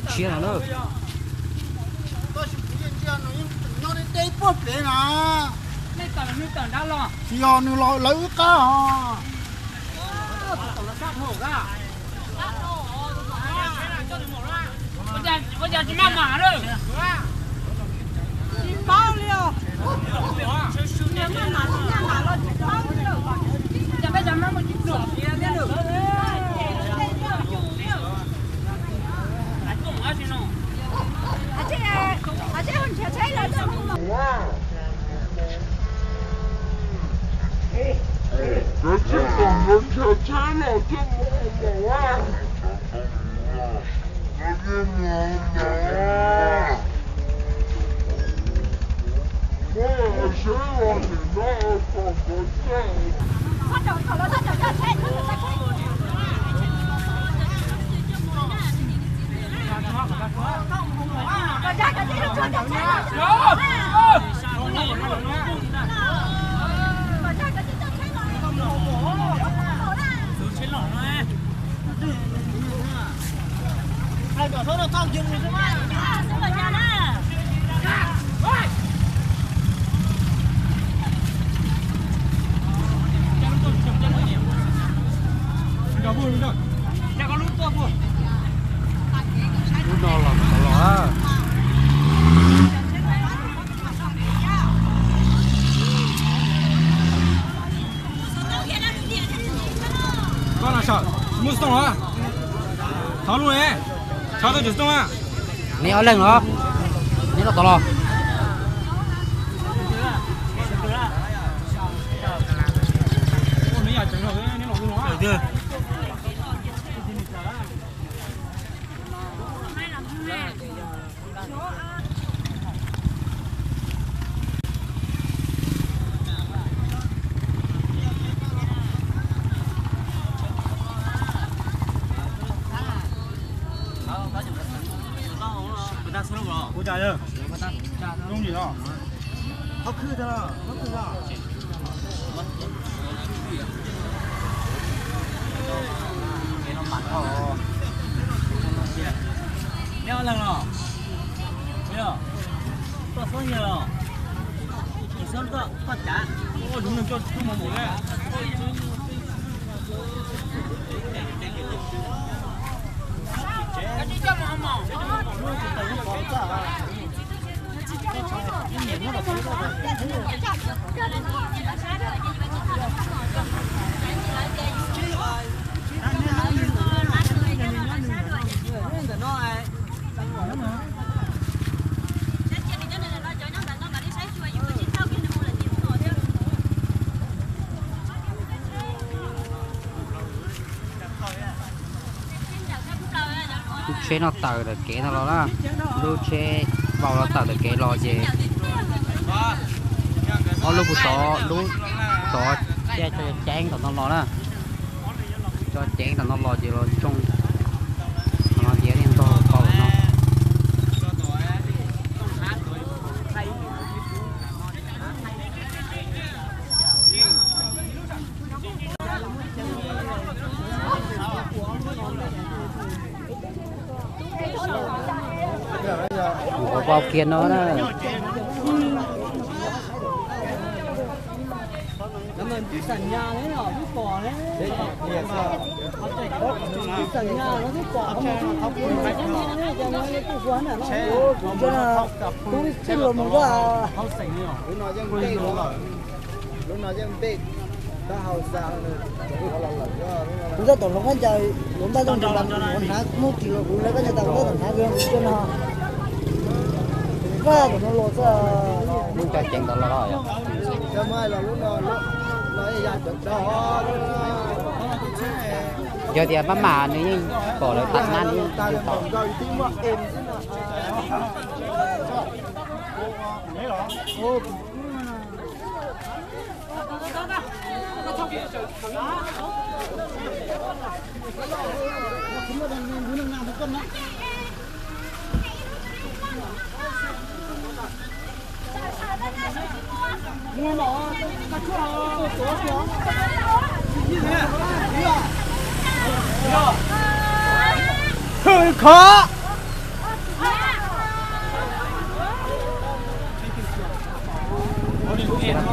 Tshiab no na. Tsis yog nws los lawv wb qab os. Lub no los los los. Koj no sawm, muaj xov tooj los? Thov lub ne, thov tau cov xov tooj na. Neb ob leeg los? Neb los tod los? Neb ob leeg los? Koj xob nyias los? Tsis xob koj cav. Ua lub neej coj tub mus mus na. Lub tsheb no tawm ntawm kev no los na. Lub tsheb vau no tawm ntawm kev los ces ob lub kuj tov lub tov thiaj tso ceev tom no los na. Tso ceev tom no los ces los tsoo. Qhov no ces yeej ntog tau lawm no. Ua kiag no na. Lub no yeej npej, tab hau xav. Kuv tab tom hloov khaub ncaws, kuv npaj tau ntsis mas kuv hnav hnub ris los kuv lawv khaub ncaws tas kuv tab tom hnav kuv coj no. Vaj tom no los xwb. Lub cov ceev tom los. Yog tias maj mam nws yeej pom lawv tas nab nws yeej tau. Khov.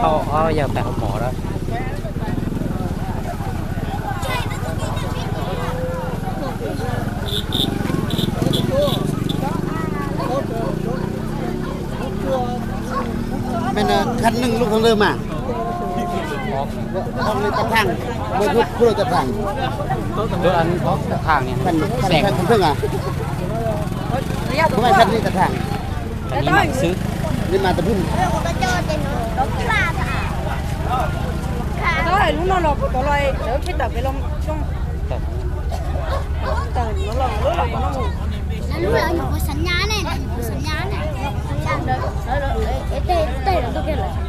Thauj ob yawg pem hauv mom lawm. Mày khăn nưng lúc tháng lơ mà. Ông lên tập thang, mới rút pro tập thang. Tôi ăn có tập thang này. Khăn, khăn, khăn, khăn thương à? Không phải khăn đi tập thang. Khăn đi mặn xứ. Nhưng mà tập hưng. Lub no los kuv tau los lawv peb tawm pem los coob. Tawm no los lub los kuv no mus. Lub los nyuam qhuav xav nyab ne, nyuam qhuav xav nyab ne. Tej tej los tuaj kiag lawm.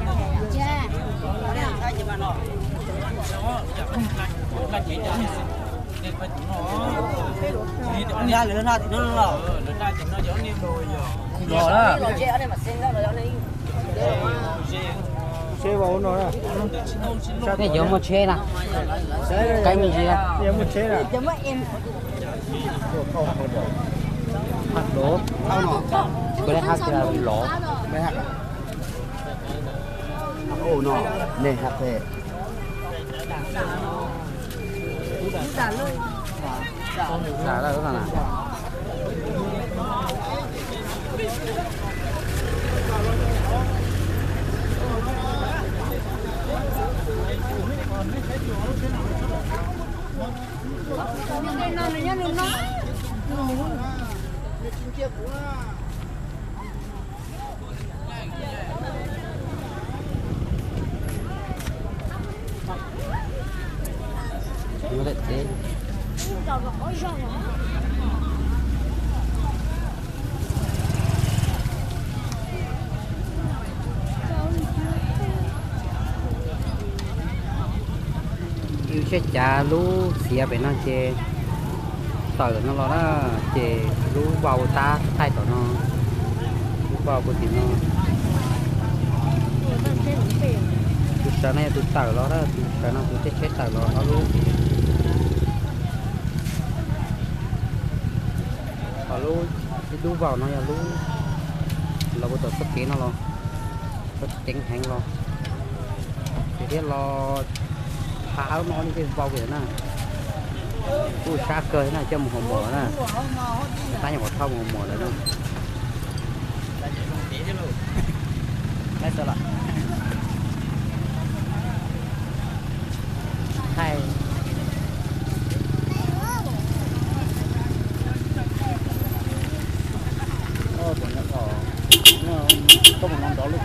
Nej cov muaj tsheb na, qee me ntsis. Hab lov, kuv le hab tias lov. Nej hab phem. Yus tsheb cav lub txiav pem no ces tawm no los na, ces lub vau tab thaij tom no, lub vau puag tim no. Tus sawv no yog tus tawm los na, tus sawv no tus tej tsheb tawm los ob lub. Ho lub, ib lub vau no yog lub los puag tom txoj kev no los, txoj ceev heev los, ces thiab los phav no li tej vau lawm na. Kuj sab kawg na, coj mus haus mos na. Tab nyuam qhuav thauj mus haus mos lawm na. Thaij, koj mus no nrov lub